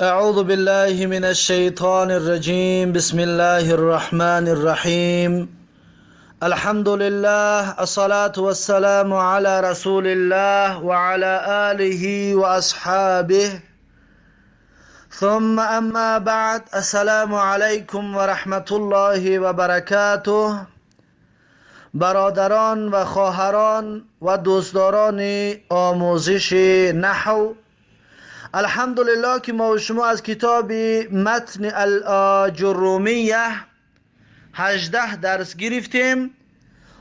أعوذ بالله من الشيطان الرجيم. بسم الله الرحمن الرحيم. الحمد لله، الصلاة والسلام على رسول الله وعلى آله وأصحابه. ثم أما بعد، السلام عليكم ورحمة الله وبركاته. برادران و خواهران و دوستداران آموزش نحو، الحمدلله که ما و شما از کتاب متن الآجرومیه 18 درس گرفتیم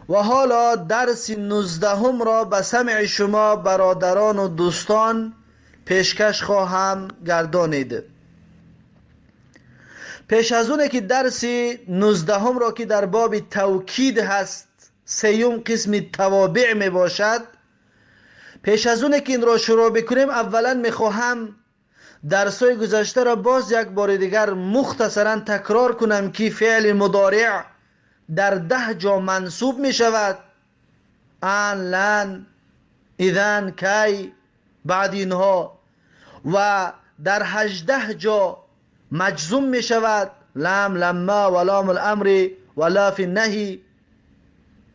و حالا درس 19 را به سمع شما برادران و دوستان پیشکش خواهم گردانید. پیش از اونه که درس 19 را که در باب توکید هست، سیوم قسم توابع می باشد، پیش از اونه که این را شروع بکنیم، اولا میخواهم درسای گذشته را باز یک بار دیگر مختصرا تکرار کنم که فعل مضارع در 10 جا منصوب می شود: ان، لن، اذن، کی، بعد اینها، و در 18 جا مجزوم می شود: لم، لما و لام الامر و لاف النهی،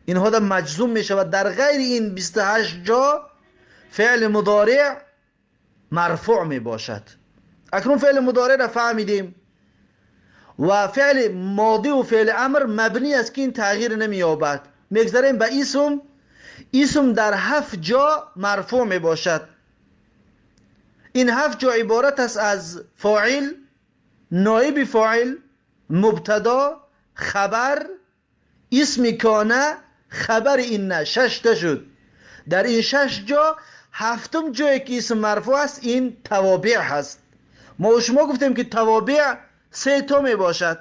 اینها در مجزوم می شود. در غیر این 28 جا فعل مضارع مرفوع می باشد. اکنون فعل مضارع را فهمیدیم و فعل ماضی و فعل امر مبنی است که این تغییر نمی یابد. میگذریم به اسم. اسم در 7 جا مرفوع می باشد. این 7 جا عبارت است از فاعل، نایب فاعل، مبتدا، خبر، اسم کانه، خبر این. 6 تا شد. در این 6 جا، هفتم جایی که اسم مرفوع است این توابع هست. ما و شما گفتیم که توابع 3 تا می باشد،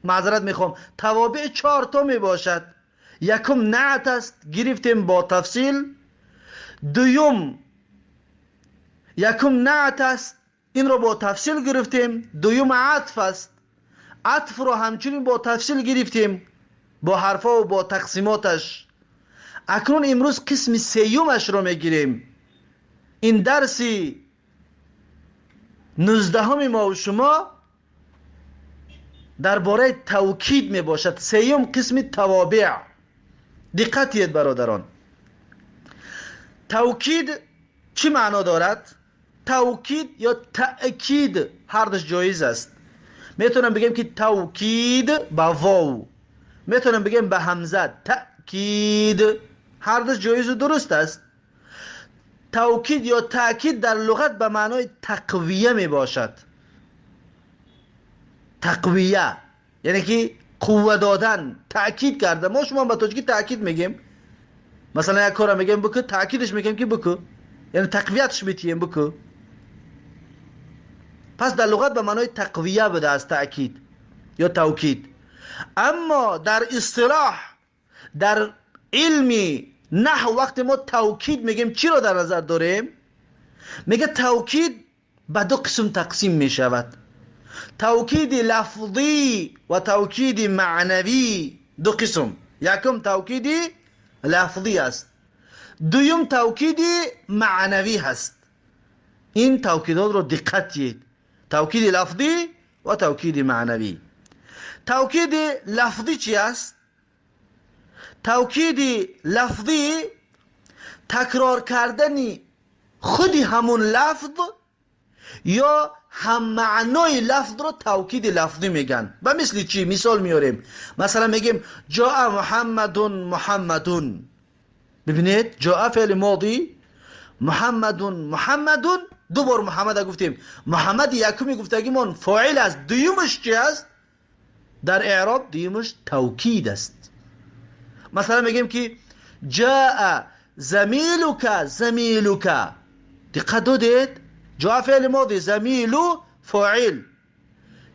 معذرت میخوام، توابع 4 تا می باشد. یکم نعت است، گرفتیم با تفصیل. دویم، یکم نعت است، این رو با تفصیل گرفتیم. دویم عطف است، عطف رو همچنین با تفصیل گرفتیم، با حرفا و با تقسیماتش. اکنون امروز قسم سیومش رو میگیریم. این درسی 19 ما و شما درباره توکید می باشد، سیوم قسم توابع. دقت کنید برادران، توکید چی معنا دارد؟ توکید یا تأکید هر دوش جایز است. میتونم بگم که توکید با واو، میتونم بگم به همزه تأکید، هر دوش جایز و درست است. توکید یا تأکید در لغت به معنای تقویه می باشد. تقویه یعنی که قوه دادن، تأکید کرده. ما شما به تاجیکی تأکید میگیم، مثلا یک کار میگیم بکن، تأکیدش میگیم که بکن، یعنی تقویتش میتیم بکن. پس در لغت به معنای تقویه بوده از تأکید یا توکید. اما در اصطلاح، در علمی نحو، وقتی ما توکید میگیم چی رو در نظر داریم؟ میگه توکید به 2 قسم تقسیم میشود: توکید لفظی و توکید معنوی. 2 قسم. یکم توکید لفظی است، دویم توکید معنوی هست. این توکیدات رو دقت کنید: توکید لفظی و توکید معنوی. توکید لفظی چی است؟ توکید لفظی تکرار کردن خودی همون لفظ یا هم معنای لفظ رو توکید لفظی میگن. به مثل چی؟ مثال میاریم. مثلا میگیم جاء محمد محمد. ببینید، جاء فعل ماضی، محمد محمد، 2 بار محمد گفتیم. محمد یکمی گفتگیمون فاعل است، دویمش چی است؟ در اعراب دویمش توکید است. مثلا میگیم که جاء زمیلک زمیلک. دقت دادید؟ جاء فعل ماضی، زمیلو فاعل،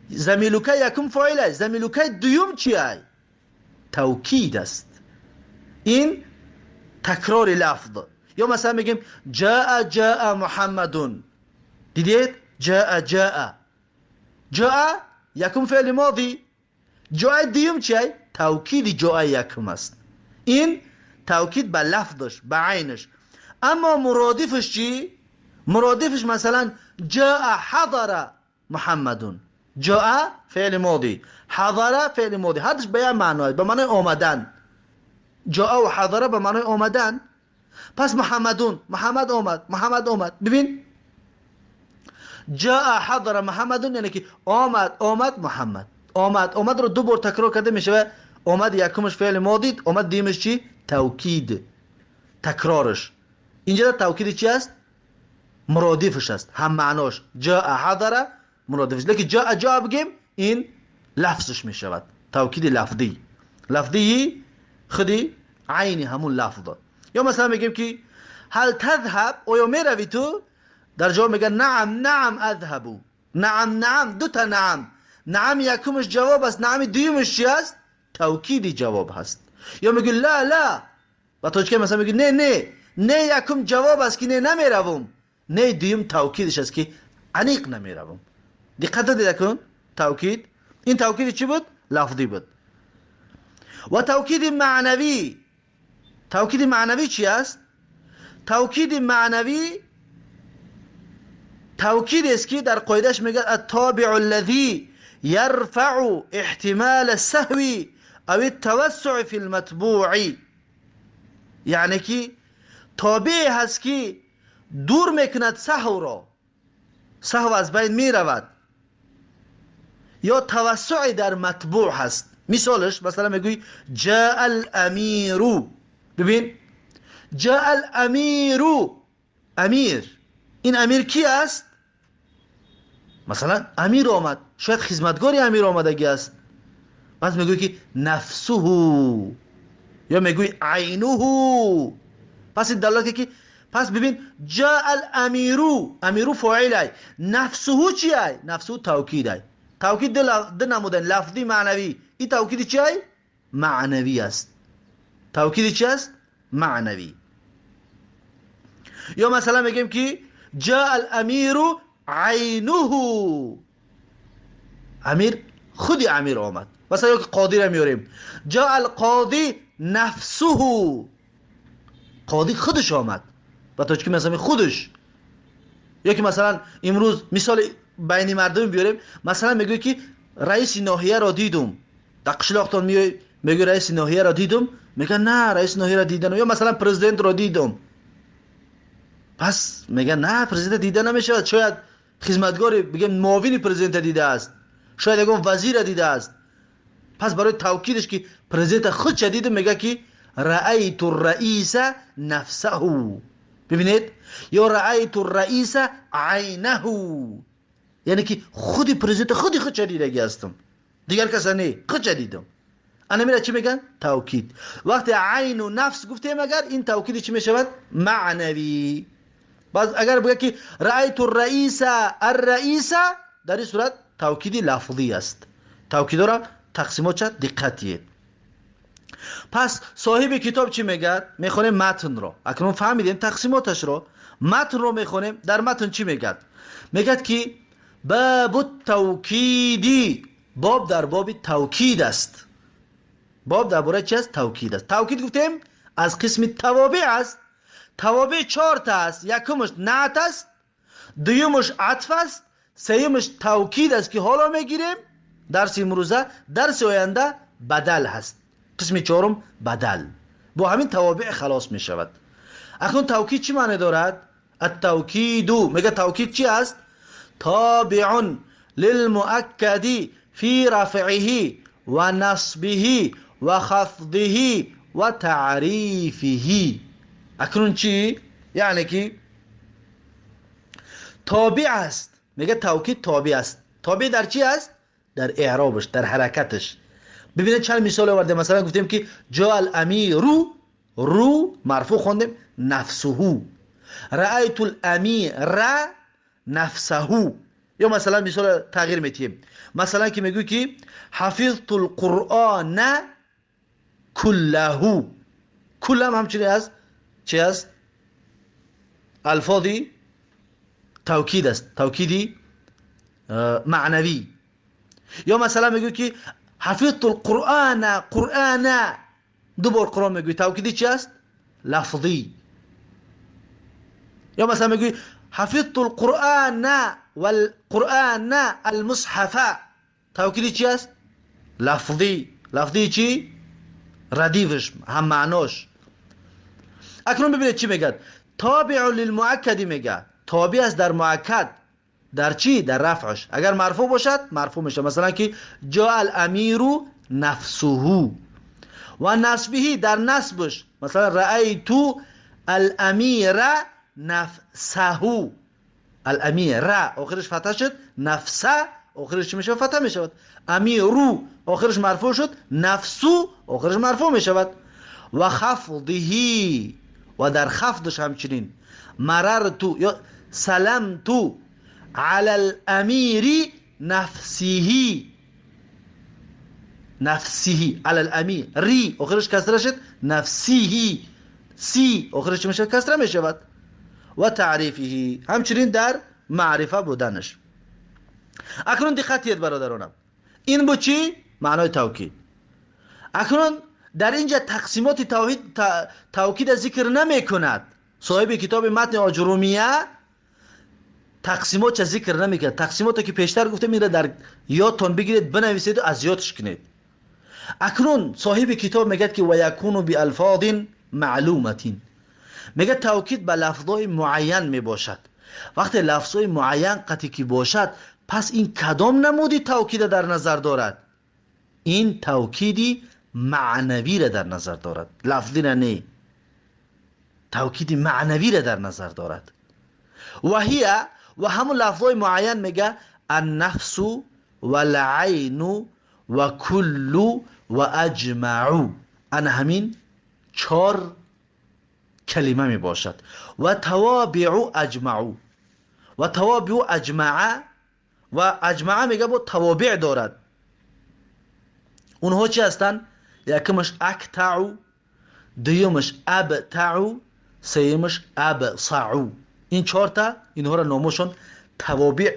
زمیلک یکم فاعل است، زمیلک دویم چی است؟ توکید است. این تکرار لفظ. یا مثلا میگیم جاء جاء محمد. دیدید؟ جاء جاء، جاء یکم فعل ماضی، جاء دویم چی است؟ توکید جاء یکم است. این توکید به لفظش، به عینش. اما مرادفش چی؟ مرادفش مثلا جاء حضر. محمد. جاء فعل ماضی، حضر فعل ماضی، هر به یک معنای، به معنای آمدن. جاء و حضر به معنای آمدن. پس محمدون، محمد آمد، محمد آمد. ببین جاء حضر محمدون یعنی که آمد، آمد محمد، آمد، آمد رو دو بار تکرار کرده میشه. آمد یکمش فعل ماضی، آمد دیمش چی؟ توکید، تکرارش. اینجا توکید چی است؟ مرادفش است، هم معناش. جاء حضر مرادفش، لیکن جاء جاء بگیم این لفظش میشود، توکید لفظی، لفظی خودی عینی همون لفظ. یا مثلا میگیم که هل تذهب، آیا میروی تو؟ در جواب میگه نعم نعم اذهب. نعم نعم، دو تا نعم. نعم یکمش جواب است، نعم دومش چی است؟ توکید جواب هست. یا میگه لا لا، با تاجیکی مثلا میگه نه نه نه، یکم جواب است که نه نمیروم، نه دوم توکیدش است که عمیق نمیروم. دقت دادید کن توکید. این توکید چی بود؟ لفظی بود. و توکید معنوی، توکید معنوی چی است؟ توکید معنوی توکید است که در قاعدهش میگه التابع الذي يرفع احتمال السهو او التوسع في المتبوع. یعنی که تابع هست که دور میکند سهو را، سهو از بین میرود، یا توسع در متبوع هست. مثالش مثلا میگوی جاء الامیر. ببین جاء الامیر، امیر، این امیر کی است؟ مثلا امیر آمد، شاید خدمتگاری امیر آمدگی است. پس میگوی که نفسه، یا میگوی عینه. پس این دلالت که پس ببین جاء الامیر، امیر فاعل ای، نفسه چی ای؟ نفسه توکید ای. توکید دو نمودن، لفظی معنوی. این توکید چی ای؟ معنوی است. توکید چی است؟ معنوی. یا مثلا میگیم که جاء الامیر عینه، امیر خودی امیر آمد. مثلا یک قاضی را میاریم، جاء القاضی نفسه، قاضی خودش آمد. با تاجیکی مثلا خودش. یکی مثلا امروز مثال بین مردم بیاریم، مثلا میگه که رئیس ناحیه را دیدم. در قشلاقتان میای میگه رئیس ناحیه را دیدم، میگه نه رئیس ناحیه را دیدم. یا مثلا پرزیدنت را دیدم، پس میگه نه پرزیدنت دیده نمیشه، شاید خدمتگار بگم معاون پرزیدنت دیده است، شاید یگان وزیر دیده است. پس برای توکیدش که پرزیدنت خودش دیده میگه که رأیت الرئیس نفسه. ببینید، یا رأیت الرئیس عینه، یعنی که خودی پرزیدنت خودی خودش دیدگی هستم، دیگر کس نه، خودش دیدم. انا میره چی میگن؟ توکید. وقتی عین و نفس گفتیم اگر این توکید چی میشود؟ معنوی. باز اگر بگه که رأیت الرئیس الرئیس، در این صورت توکید لفظی است. توکید را تقسیمات چه دقتیه. پس صاحب کتاب چی میگه؟ میخونیم متن رو. اکنون فهمیدیم تقسیماتش رو. متن رو میخونیم. در متن چی میگه؟ میگه که باب التوکیدی، باب در باب توکید است. باب درباره چی است؟ توکید است. توکید گفتیم از قسم توابع است. توابع 4 تا است. یکمش نعت است، دومش عطف است، سیمش توکید است که حالا میگیریم درس امروزه، درس آینده بدل هست. قسم چهارم بدل. با همین توابع خلاص می شود. اکنون توکید چی معنی دارد؟ التوکید، میگه توکید چی است؟ تابع للمؤکد فی رفعه و نصبه و خفضه و تعریفه. اکنون چی؟ یعنی که تابع است. میگه توکید تابع است. تابع در چی است؟ در اعرابش، در حرکتش. ببینید چند مثال آورده. مثلا گفتیم که جاء الامیر، رو مرفوع خوندیم، نفسه. رأیت الامیر نفسه. یا مثلا مثال تغییر میتیم، مثلا که میگوی که حفظت القرآن كله. کل هم همچنین است، چی است؟ الفاظی توکید است، توکیدی معنوی. یا مثلا میگوی که حفظت القرآن، قرآن دو بار قرآن میگوی، توکیدی چی است؟ لفظی. یا مثلا میگوی حفظت القرآن والقرآن المصحف توکید چی است؟ لفظی. لفظی چی؟ ردیفش، هم معناش. اکنون ببینید چی میگه. تابع للمؤکد میگه، تابع است در مؤکد. در چی؟ در رفعش. اگر مرفوع باشد مرفوع میشه. مثلا که جاء الامیر نفسه. و نصبه، در نصبش. مثلا رأیت الامیر نفسه. الامیر آخرش فتح شد، نفسه آخرش چی میشه؟ فتح میشود. امیرو آخرش مرفوع شد، نفسو آخرش مرفوع میشود. و خفضه، و در خفضش همچنین. مررت یا سلمت علی الامیر نفسه. نفسه علی الامیر، ری آخرش کسره شد، نفسه سی آخرش چی میشه؟ کسره میشود. و تعریفه، همچنین در معرفه بودنش. اکنون دقت کنید برادرانم، این بود چی؟ معنای توکید. اکنون در اینجا تقسیمات توحید توکید ذکر نمی کند. صاحب کتاب متن آجرومیه تقسیمات چه ذکر نمی کند. تقسیمات که پیشتر گفتم میره در یادتان بگیرید، بنویسید و از یادش کنید. اکنون صاحب کتاب میگه که و یکون بالفاظ معلومه، میگه توکید به لفظای معین می باشد. وقتی لفظای معین قطعی که باشد، پس این کدام نمودی توکید در نظر دارد؟ این توکیدی معنوی را در نظر دارد، لفظی را نه، توکید معنوی را در نظر دارد. و هی، و همون لفظای معین میگه النفس والعین و کل و اجمع. انا همین چهار کلمه می باشد. و توابع اجمع، و توابع اجمع، و اجمع میگه با توابع دارد. اونها چی هستند؟ یکمش اکتع، دویمش ابتع، سیمش ابصع. این چهار تا اینها را نامشون توابع،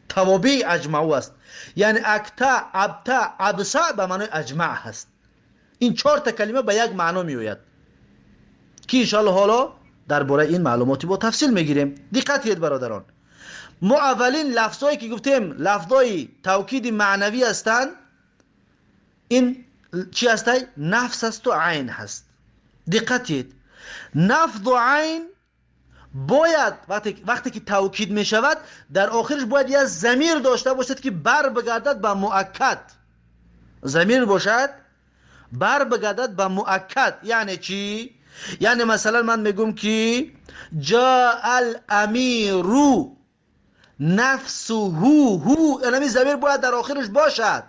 توابع اجمع است. یعنی اکتع، ابتع، ابصع به معنای اجمع هست. این چهار تا کلمه به یک معنا میآید که انشاءالله حالا درباره این معلوماتی با تفصیل میگیریم. دقت کنید برادران، ما اولین لفظایی که گفتیم لفظای توکید معنوی هستند، این چی هست؟ نفس است و عین هست. دقت کنید، نفس و عین باید وقتی که توکید می شود در آخرش باید یک ضمیر داشته باشد که بر بگردد به مؤکد. ضمیر باشد بر بگردد به مؤکد. یعنی چی؟ یعنی مثلا من میگم که جاء الامیر نفسه هو، یعنی ضمیر باید در آخرش باشد.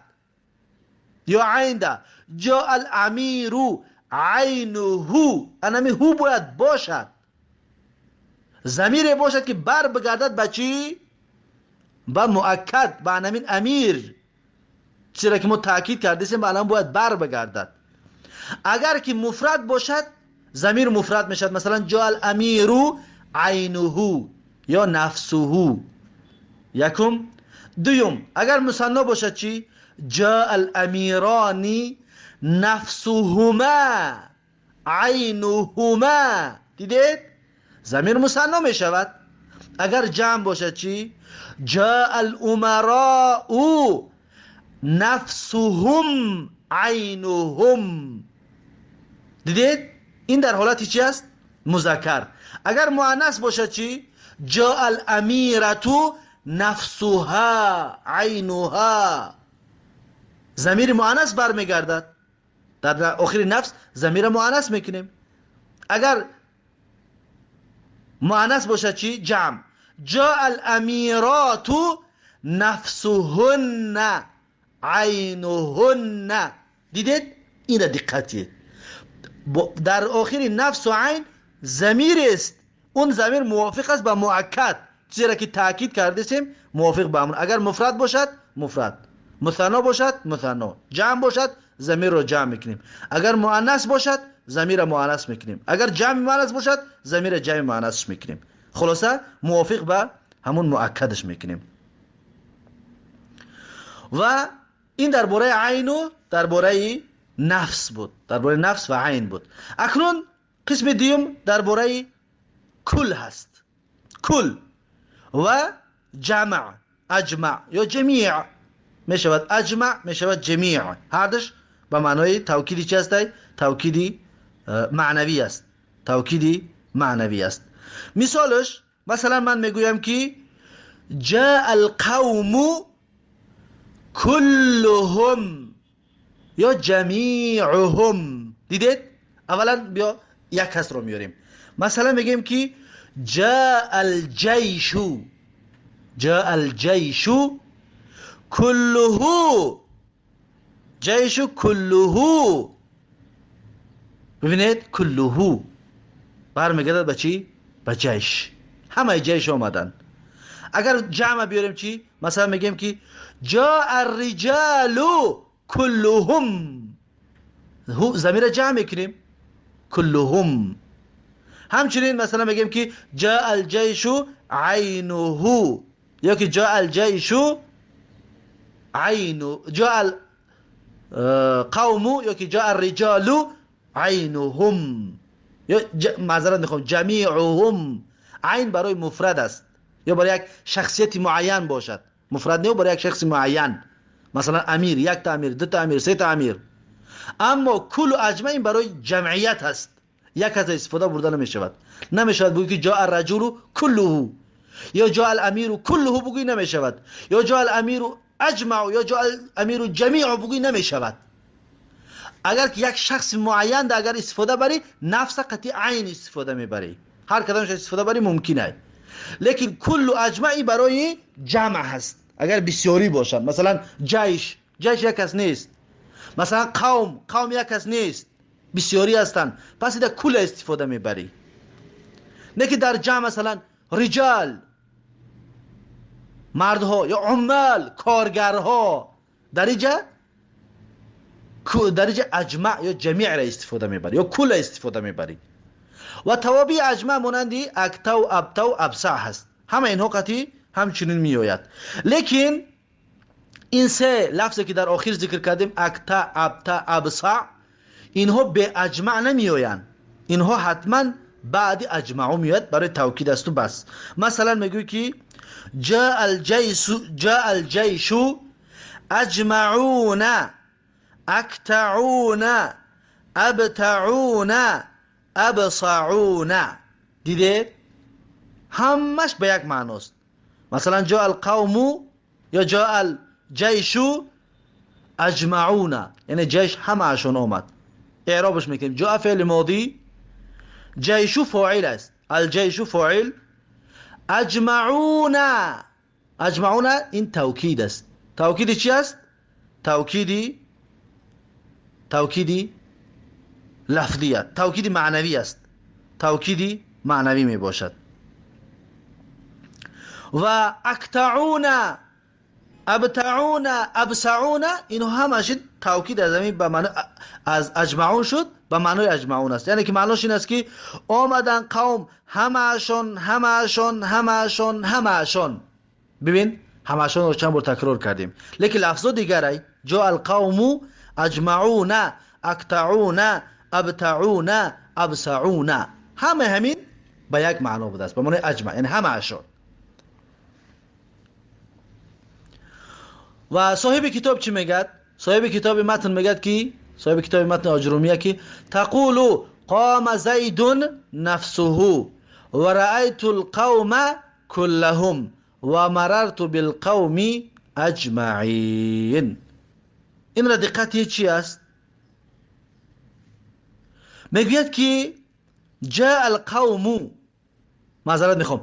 یا عین ده جاء الامیر عینه، یعنی هو باید باشد، ضمیر باشد که بر بگردد به چی؟ به مؤکد، به همین امیر، چرا که ما تاکید کردیم به الان باید بر بگردد. اگر که مفرد باشد ضمیر مفرد میشد، مثلا جاء الامیر عینه یا نفسه. یکم. دوم اگر مثنا باشد چی؟ جاء الامیران نفسهما عینهما. دیدید؟ ضمیر مثنا می شود. اگر جمع باشد چی؟ جاء الامراء نفسهم عینهم. دیدید؟ این در حالت چی است؟ مذکر. اگر مؤنث باشد چی؟ جاء الامیرة نفسها عینها. ضمیر مؤنث برمیگردد، در آخر نفس ضمیر مؤنث میکنیم. اگر مؤنث باشد چی؟ جمع. جاء الامیرات نفسهن عینهن. دیدید؟ این را دقت کنید. در آخر نفس و عین ضمیر است، اون ضمیر موافق است با مؤکد، چیزی که تاکید کردیم موافق با همون. اگر مفرد باشد مفرد، مثنا باشد مثنا، جمع باشد ضمیر رو جمع میکنیم. اگر مؤنث باشد ضمیر مؤنث میکنیم، اگر جمع مؤنث باشد ضمیر جمع مؤنث میکنیم. خلاصه موافق به همون مؤکدش میکنیم. و این درباره عین و درباره نفس بود، درباره نفس و عین بود. اکنون قسم دوم درباره کل هست، کل و ҷамъ, аҷмаъ ё ҷамиъ мешавад, аҷмаъ мешавад, ҷамиъ, ҳардуш ба маънои тавкиди чи ҳастай? Тавкиди маънавӣ аст, тавкиди маънавӣ аст. Мисолаш, масалан, ман мегӯям ки ҷаа алқавму куллуҳум ё ҷамиъуҳум. Дидед, аввалан биё як касро меорем. Масалан, мегӯем ки ҷаа алҷайшу, ҷаа алҷайшу куллуҳу, ҷайшу куллуҳу. Бибинед, куллуҳу бармегардад ба чӣ? Ба ҷайш. Ҳамаи ҷайш омаданд. Агар ҷамъа биёрем чӣ? Масалан, мегӯем ки ҷаа арриҷалу куллуҳум, замира ҷамъ мекунем, куллуҳум. Ҳамчунин, масалан, мегӯем ки ҷаа алҷайшу айнуҳу ё ки ҷаа алҷайшу айну, ҷаа алқавму ё ки ҷаа арриҷалу айнуҳум ё, маъзарат мехоҳам, ҷамиъуҳум. Айн барои муфрад аст ё барои як шахсияти муайян бошад. Муфрад не, барои як шахси муайян, масалан, амир, якта амир, дута амир, сета амир. Аммо куллу, аҷма ин барои ҷамъият аст, як каса истифода бурда намешавад. Намешавад бугӯй ки ҷоа раҷулу куллуҳу ё ҷоа аламиру куллуҳу бугӯй, намешавад. Ё ҷоа аламиру аҷмау ё ҷоа амиру ҷамиъу бугӯй, намешавад. Агар ки як шахси муайян агар истифода барӣ, нафса қатъи айн истифода мебарӣ, ҳар кадомаш истифода барӣ мумкин ай. Лекин куллу, аҷмаи барои ҷамъ ҳаст, агар бисёрӣ бошанд. Масалан, ҷайш, ҷайш як кас нест. Масалан, қавм, қавм як кас нест, бисёрӣ ҳастанд, пас ида кулла истифода мебарӣ. Не ки дар ҷамъ, масалан, риҷал, мардҳо ё уммал, коргарҳо, дар иҷа аҷмаъ ё ҷамиъра истифода мебарӣ ё кулла истифода мебарӣ. Ва тавобии аҷмаъ монанди актав, абтав, абсаъ ҳаст. Ҳама инҳо қатъӣ ҳамчунин меояд. Лекин ин се лафзе ки дар охир зикр кардем, акта, абта, абсаъ, инҳо беаҷмаъ намеоянд. Инҳо ҳатман баъди аҷмаъу меояд, барои тавкид асту бас. Масалан, мегӯй ки ҷаа алҷайшу аҷмауна актауна абтауна абсауна. Дидед, ҳамаш ба як маъност. Масалан, ҷоа алқавму ё ҷоа алҷайшу аҷмауна, яъне ҷайш ҳамаашон омад. Эъробаш мекунем: ҷоа феъли модӣ, ҷайшу фоил аст, алҷайшу фоил, аҷмауна, аҷмауна ин тавкид аст. Тавкиди чи аст? Тавкиди лафзия, тавкиди маънавӣ аст, тавкиди маънавӣ мебошад. Ва актауна, абтауна, абсауна, инҳо ҳамаш тавкид аз ҳамин ба маъно аз аҷмаун шуд, ба маънои аҷмаун аст. Яъне ки маънош ин аст ки омадан қавм ҳамаашон, ҳамаашон, ҳамаашон, ҳамаашон. Бибин, ҳамаашонро чанд бор такрор кардем, лекин лафзо дигарай: ҷоа алқавму аҷмауна актауна абтауна абсауна. Ҳама ҳамин ба як маъно будааст, ба маънои аҷма, яъне ҳамаашон. Ва соҳиби китоб чӣ мегӯяд? Соҳиби китоби матн мегӯяд ки, соҳиби китоби матни оҷрумия ки: тақулу қома зайдун нафсуҳу ва раайту лқавма куллаҳум ва марарту билқавми аҷмаин. Инра диққати чи аст? Мегӯяд ки ҷаа алқавму, маъзарат мехоҳам,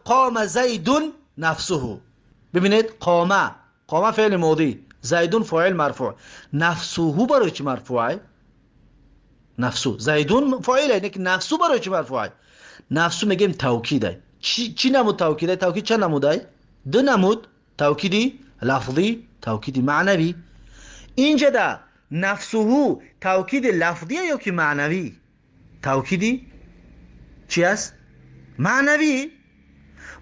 қома зайдун нафсуҳу. Бибинед, қома, қома феъли модӣ, зайдун фоил марфӯъ, нафсуҳу барои чӣ марфӯъай? Нафсу, зайдун фоил, лекин нафсу барои чӣ марфӯъай? Нафсу мегӯем тавкидай. Чӣ намуд тавкидай? Тавкид чанд намудай? Ду намуд: тавкиди лафзӣ, тавкиди маънавӣ. Инҷада нафсуҳу тавкиди лафзия ё ки маънавӣ? Тавкиди чи аст? Маънавӣ.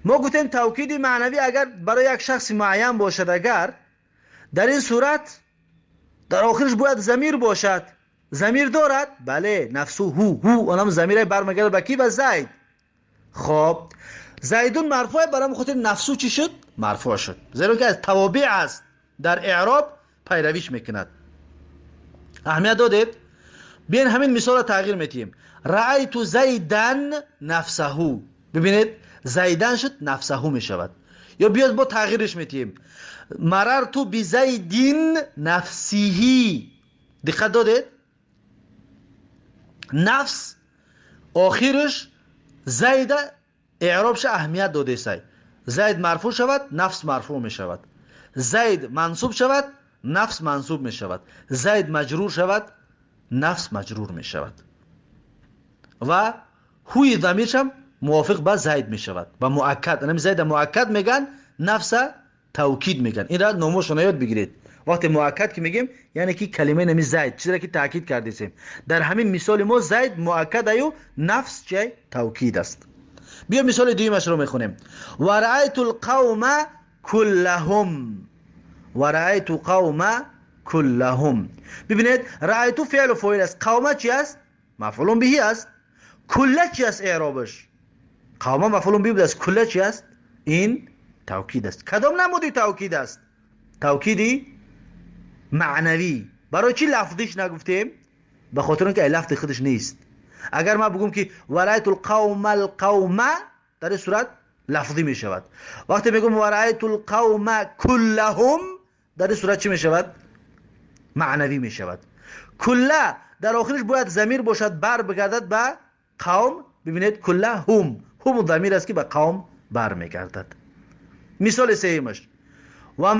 Мо гуфтем, тавкиди маънавӣ агар барои як шахси муайян бошад, агар дар ин сурат дар охираш бояд замир бошад. Замир дорад? Бале, нафсу ҳу, ҳу онам замире бармегардад ба ки? Ба Зайд. Хоб. زیدون مرفوع، برای خاطر نفسو چی شد؟ مرفوع شد، زیرا که از توابع است، در اعراب پیرویش میکند. اهمیت دادید؟ بیاین همین مثال را تغییر میتیم. رأیت زیدن نفسه. ببینید زیدن شد نفسه میشود. یا بیاد با تغییرش میتیم. مررت بزیدین نفسیهی. دقت دادید؟ نفس آخرش زید اعرابش اهمیت داده سای. زید مرفوع شود، نفس مرفوع می شود. زید منصوب شود، نفس منصوب می شود. زید مجرور شود، نفس مجرور می شود. و هوی ضمیرش هم موافق با زید می شود و مؤکد. انم زید مؤکد میگن، نفس توکید میگن. این را نامشون یاد بگیرید. وقتی مؤکد که میگیم یعنی که کلمه نمی زید چیزی که تاکید کردیم. در همین مثال ما زید مؤکد ایو نفس چه توکید است. بیا مثال دویمش رو میخونیم. و رأیت القوم كلهم. و رأیت قوم كلهم. ببینید رأیت فعل و فاعل است. قوم چی است؟ مفعول به است. کل چی است اعرابش؟ قوم مفعول به است. کل چی است؟ این توکید است. کدام نمودی توکید است؟ توکیدی معنوی. برای چی لفظیش نگفتیم؟ به خاطر اینکه لفظ خودش نیست. اگر ما بگم که ورایت القوم القوم، در این صورت لفظی می شود. وقتی میگم ورایت القوم كلهم، در این صورت چی می شود؟ معنوی می شود. کل در آخرش باید ضمیر باشد، بر بگردد به قوم. ببینید کلهم، هم ضمیر است که به قوم بر میگردد. مثال سیمش و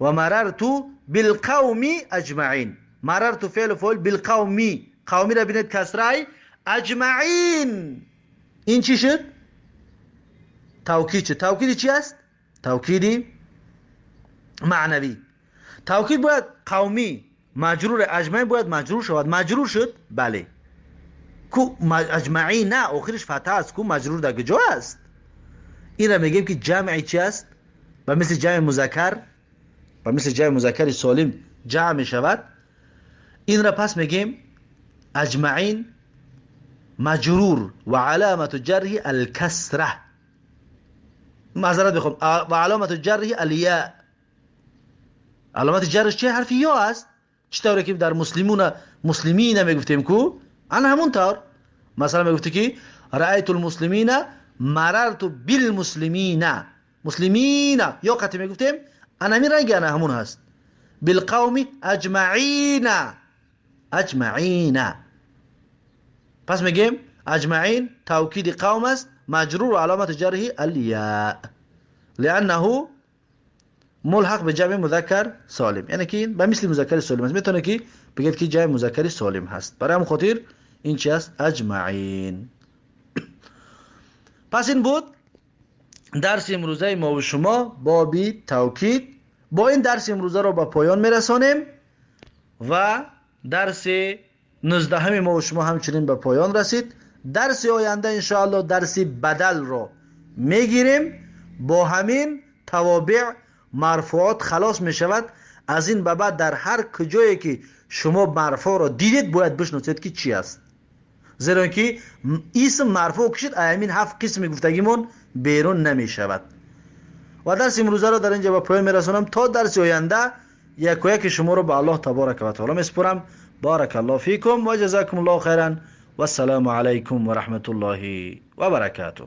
مررت بالقوم اجمعین. مررت فعل فاعل، بالقوم قومی را ببینید کسرای، اجمعین این چی شد؟ توکید شد. توکید چی است؟ توکیدی معنوی. توکید باید قومی مجرور، اجمعین باید مجرور شود. مجرور شد؟ بله. کو اجمعین نه، آخرش فتح است. کو مجرور در کجا است؟ این را میگیم که جمع چی است؟ و مثل جمع مذکر، و مثل جمع مذکر سالم جمع شود. این را پس میگیم اجمعین مجرور و علامت جره الکسره. معذرت میخوام، و علامت جره الیاء. علامت جرش چه؟ حرف یا است. چطوری که در مسلمون مسلمین میگفتیم کو، انا همون طور. مثلا میگفتی که رأیت المسلمین مررت بالمسلمین، مسلمین یا قطعی میگفتیم انا همین رنگ انا همون هست. بالقوم اجمعین، اجمعین. پس میگیم اجمعین توکید قوم است، مجرور علامت جره الیاء لانه ملحق به جمع مذکر سالم. یعنی که به مثل مذکر سالم است. میتونه که بگید که جمع مذکر سالم هست. برای همون خاطر این چی است؟ اجمعین. پس این بود درس امروزه ما و شما بابی توکید. با این درس امروزه رو به پایان میرسانیم و درس 19 ما و شما همچنین به پایان رسید. درس آینده انشاءالله درس بدل رو میگیریم. با همین توابع مرفوعات خلاص میشود. از این به بعد در هر کجایی که شما مرفوع را دیدید باید بشناسید که چی است، زیرا که اسم مرفوع کشید همین 7 قسم گفتگیمون بیرون نمیشود. و درس امروزه را در اینجا به پایان میرسانم. تا درس آینده یک و یک شما رو به الله تبارک و تعالی میسپرم. بارک الله فیکم و جزاکم الله خیرا و السلام علیکم و رحمت الله و برکاته.